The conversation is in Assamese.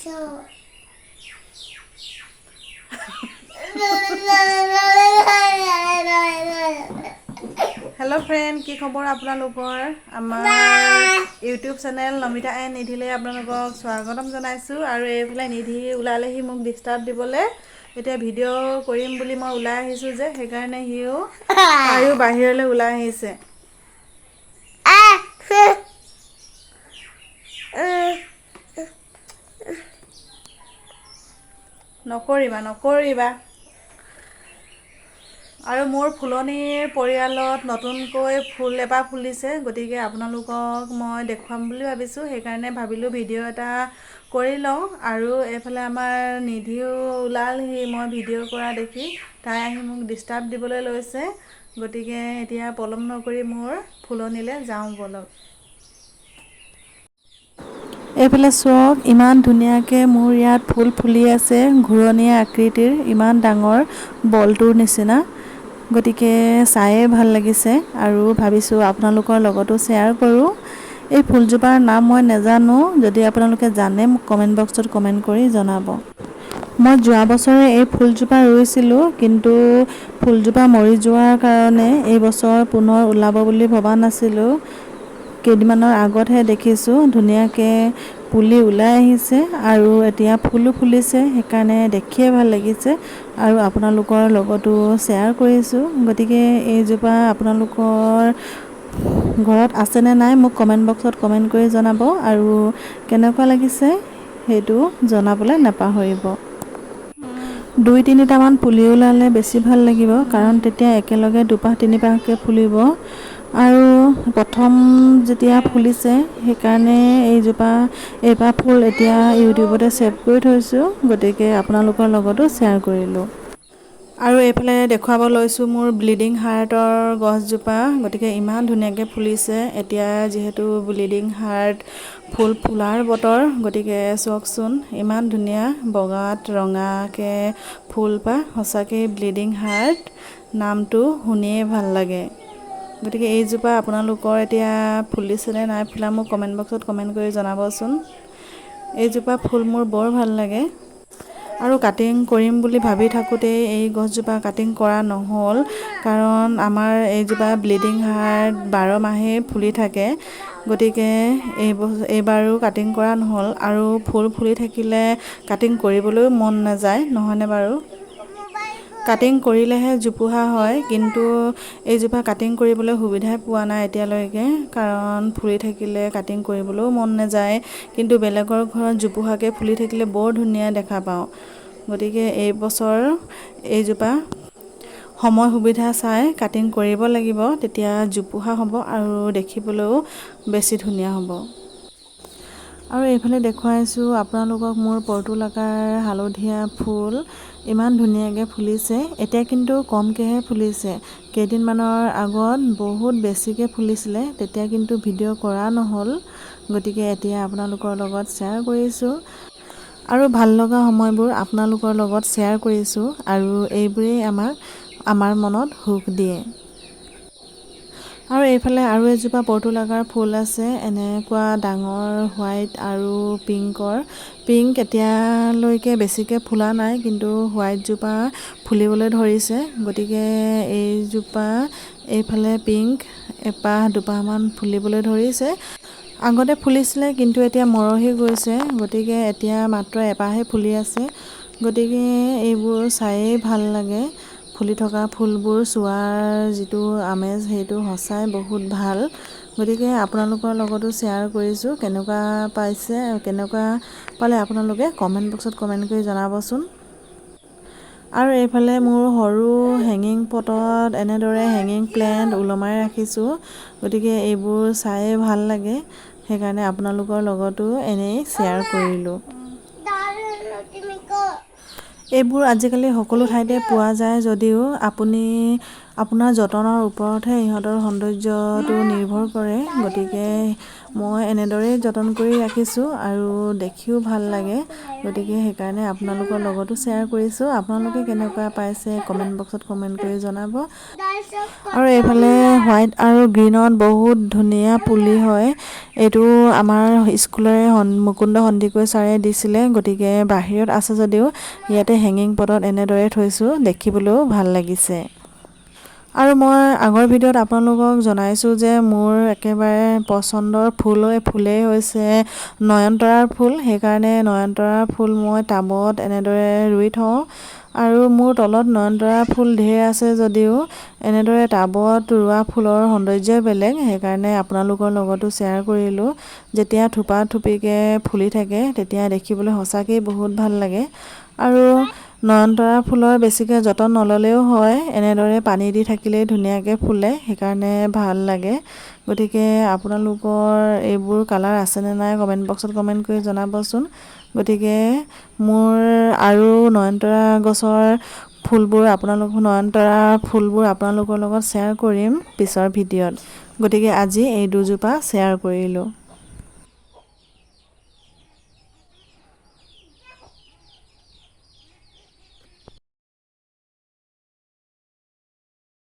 হেল্ল' ফ্ৰেণ্ড, কি খবৰ আপোনালোকৰ? আমাৰ ইউটিউব চেনেল নমিতা এণ্ড নিধিলৈ আপোনালোকক স্বাগতম জনাইছোঁ। আৰু এইফালে নিধি ওলালেহি মোক ডিষ্টাৰ্ব দিবলৈ। এতিয়া ভিডিঅ' কৰিম বুলি মই ওলাই আহিছোঁ যে, সেইকাৰণে সিও তাইও বাহিৰলৈ ওলাই আহিছে। নকৰিবা নকৰিবা। আৰু মোৰ ফুলনিৰ পৰিয়ালত নতুনকৈ ফুল এপাহ ফুলিছে, গতিকে আপোনালোকক মই দেখুৱাম বুলি ভাবিছোঁ। সেইকাৰণে ভাবিলোঁ ভিডিঅ' এটা কৰি লওঁ। আৰু এইফালে আমাৰ নিধিও ওলালহি মই ভিডিঅ' কৰা দেখি, তাই আহি মোক ডিষ্টাৰ্ব দিবলৈ লৈছে। গতিকে এতিয়া পলম নকৰি মোৰ ফুলনিলৈ যাওঁ ব'লক। এইফালে চাওক, ইমান ধুনীয়াকৈ মোৰ ইয়াত ফুল ফুলি আছে, ঘূৰণীয়া আকৃতিৰ, ইমান ডাঙৰ বলটোৰ নিচিনা। গতিকে চায়ে ভাল লাগিছে আৰু ভাবিছোঁ আপোনালোকৰ লগতো শ্বেয়াৰ কৰোঁ। এই ফুলজোপাৰ নাম মই নাজানো, যদি আপোনালোকে জানে মোক কমেণ্ট বক্সত কমেণ্ট কৰি জনাব। মই যোৱা বছৰে এই ফুলজোপা ৰুইছিলোঁ, কিন্তু ফুলজোপা মৰি যোৱাৰ কাৰণে এই বছৰ পুনৰ ওলাব বুলি ভবা নাছিলোঁ। কেইদিনমানৰ আগতহে দেখিছোঁ ধুনীয়াকৈ পুলি ওলাই আহিছে আৰু এতিয়া ফুলো ফুলিছে, সেইকাৰণে দেখিয়ে ভাল লাগিছে আৰু আপোনালোকৰ লগতো শ্বেয়াৰ কৰিছোঁ। গতিকে এইজোপা আপোনালোকৰ ঘৰত আছেনে নাই মোক কমেণ্ট বক্সত কমেণ্ট কৰি জনাব আৰু কেনেকুৱা লাগিছে সেইটো জনাবলৈ নাপাহৰিব। দুই তিনিটামান পুলি ওলালে বেছি ভাল লাগিব, কাৰণ তেতিয়া একেলগে দুপাহ তিনিপাহকৈ ফুলিব। আৰু প্ৰথম যেতিয়া ফুলিছে সেইকাৰণে এইপাহ ফুল এতিয়া ইউটিউবতে ছেভ কৰি থৈছোঁ, গতিকে আপোনালোকৰ লগতো শ্বেয়াৰ কৰিলোঁ। আৰু এইফালে দেখুৱাব লৈছোঁ মোৰ ব্লিডিং হাৰ্টৰ গছজোপা। গতিকে ইমান ধুনীয়াকৈ ফুলিছে। এতিয়া যিহেতু ব্লিডিং হাৰ্ট ফুল ফুলাৰ বতৰ, গতিকে চাওকচোন ইমান ধুনীয়া বগাত ৰঙাকৈ ফুলপাহ। সঁচাকৈ ব্লিডিং হাৰ্ট নামটো শুনিয়ে ভাল লাগে। গতিকে এইজোপা আপোনালোকৰ এতিয়া ফুলিছেনে নাই ফুলা মোক কমেণ্ট বক্সত কমেণ্ট কৰি জনাবচোন। এইজোপা ফুল মোৰ বৰ ভাল লাগে। আৰু কাটিং কৰিম বুলি ভাবি থাকোঁতেই এই গছজোপা কাটিং কৰা নহ'ল, কাৰণ আমাৰ এইজোপা ব্লিডিং হাৰ্ট 12 মাহেই ফুলি থাকে। গতিকে এইবাৰো কাটিং কৰা নহ'ল। আৰু ফুল ফুলি থাকিলে কাটিং কৰিবলৈও মন নাযায়, নহয়নে বাৰু? কাটিং কৰিলেহে জোপোহা হয়, কিন্তু এইজোপা কাটিং কৰিবলৈ সুবিধাই পোৱা নাই এতিয়ালৈকে, কাৰণ ফুলি থাকিলে কাটিং কৰিবলৈও মন নাযায়। কিন্তু বেলেগৰ ঘৰত জোপোহাকৈ ফুলি থাকিলে বৰ ধুনীয়া দেখা পাওঁ। গতিকে এইবছৰ এইজোপা সময় সুবিধা চাই কাটিং কৰিব লাগিব, তেতিয়া জোপোহা হ'ব আৰু দেখিবলৈও বেছি ধুনীয়া হ'ব। আৰু এইফালে দেখুৱাইছোঁ আপোনালোকক মোৰ পৰ্টুলাকাৰ হালধীয়া ফুল ইমান ধুনীয়াকৈ ফুলিছে। এতিয়া কিন্তু কমকৈহে ফুলিছে, কেইদিনমানৰ আগত বহুত বেছিকৈ ফুলিছিলে, তেতিয়া কিন্তু ভিডিঅ' কৰা নহ'ল। গতিকে এতিয়া আপোনালোকৰ লগত শ্বেয়াৰ কৰিছোঁ আৰু ভাল লগা সময়বোৰ আপোনালোকৰ লগত শ্বেয়াৰ কৰিছোঁ। আৰু এইবোৰেই আমাক আমাৰ মনত সুখ দিয়ে। আৰু এইফালে আৰু এজোপা পৰ্টুলাকাৰ ফুল আছে, এনেকুৱা ডাঙৰ হোৱাইট আৰু পিংকৰ। পিংক এতিয়ালৈকে বেছিকৈ ফুলা নাই, কিন্তু হোৱাইটজোপা ফুলিবলৈ ধৰিছে। গতিকে এইজোপা এইফালে পিংক এপাহ দুপাহমান ফুলিবলৈ ধৰিছে। আগতে ফুলিছিলে, কিন্তু এতিয়া মৰহি গৈছে। গতিকে এতিয়া মাত্ৰ এপাহে ফুলি আছে। গতিকে এইবোৰ চায়েই ভাল লাগে। ফুলি থকা ফুলবোৰ চোৱাৰ যিটো আমেজ সেইটো সঁচাই বহুত ভাল। গতিকে আপোনালোকৰ লগতো শ্বেয়াৰ কৰিছোঁ, কেনেকুৱা পাইছে, কেনেকুৱা পালে আপোনালোকে কমেণ্ট বক্সত কমেণ্ট কৰি জনাবচোন। আৰু এইফালে মোৰ সৰু হেঙিং পটত এনেদৰে হেঙিং প্লেণ্ট ওলমাই ৰাখিছোঁ। গতিকে এইবোৰ চায়ে ভাল লাগে, সেইকাৰণে আপোনালোকৰ লগতো এনেই শ্বেয়াৰ কৰিলোঁ। এইবোৰ আজিকালি সকলো ঠাইতে পোৱা যায় যদিও আপুনি আপোনাৰ যতনৰ ওপৰতহে ইহঁতৰ সৌন্দৰ্যটো নিৰ্ভৰ কৰে। গতিকে মই এনেদৰেই যতন কৰি ৰাখিছোঁ আৰু দেখিও ভাল লাগে। গতিকে সেইকাৰণে আপোনালোকৰ লগতো শ্বেয়াৰ কৰিছোঁ। আপোনালোকে কেনেকুৱা পাইছে কমেণ্ট বক্সত কমেণ্ট কৰি জনাব। আৰু এইফালে হোৱাইট আৰু গ্ৰীণত বহুত ধুনীয়া পুলি হয়। এইটো আমাৰ স্কুলৰে মুকুন্দ সন্দিকৈ ছাৰে দিছিলে। গতিকে বাহিৰত আছে যদিও ইয়াতে হেঙিং পটত এনেদৰে থৈছোঁ, দেখিবলৈও ভাল লাগিছে। আৰু মই আগৰ ভিডিঅ'ত আপোনালোকক জনাইছোঁ যে মোৰ একেবাৰে পচন্দৰ ফুলেই হৈছে নয়নতৰাৰ ফুল। সেইকাৰণে নয়নতৰাৰ ফুল মই টাবত এনেদৰে ৰুই থওঁ। আৰু মোৰ তলত নয়নতৰা ফুল ঢেৰ আছে যদিও এনেদৰে টাবত ৰোৱা ফুলৰ সৌন্দৰ্যই বেলেগ। সেইকাৰণে আপোনালোকৰ লগতো শ্বেয়াৰ কৰিলোঁ। যেতিয়া থোপা থুপিকৈ ফুলি থাকে, তেতিয়া দেখিবলৈ সঁচাকেই বহুত ভাল লাগে। আৰু নয়নতৰা ফুলৰ বেছিকৈ যতন নল'লেও হয়, এনেদৰে পানী দি থাকিলেই ধুনীয়াকৈ ফুলে, সেইকাৰণে ভাল লাগে। গতিকে আপোনালোকৰ এইবোৰ কালাৰ আছেনে নাই কমেণ্ট বক্সত কমেণ্ট কৰি জনাবচোন। গতিকে মোৰ আৰু নয়নতৰা গছৰ ফুলবোৰ আপোনালোক নয়নতৰা ফুলবোৰ আপোনালোকৰ লগত শ্বেয়াৰ কৰিম পিছৰ ভিডিঅ'ত। গতিকে আজি এই দুজোপা শ্বেয়াৰ কৰিলোঁ।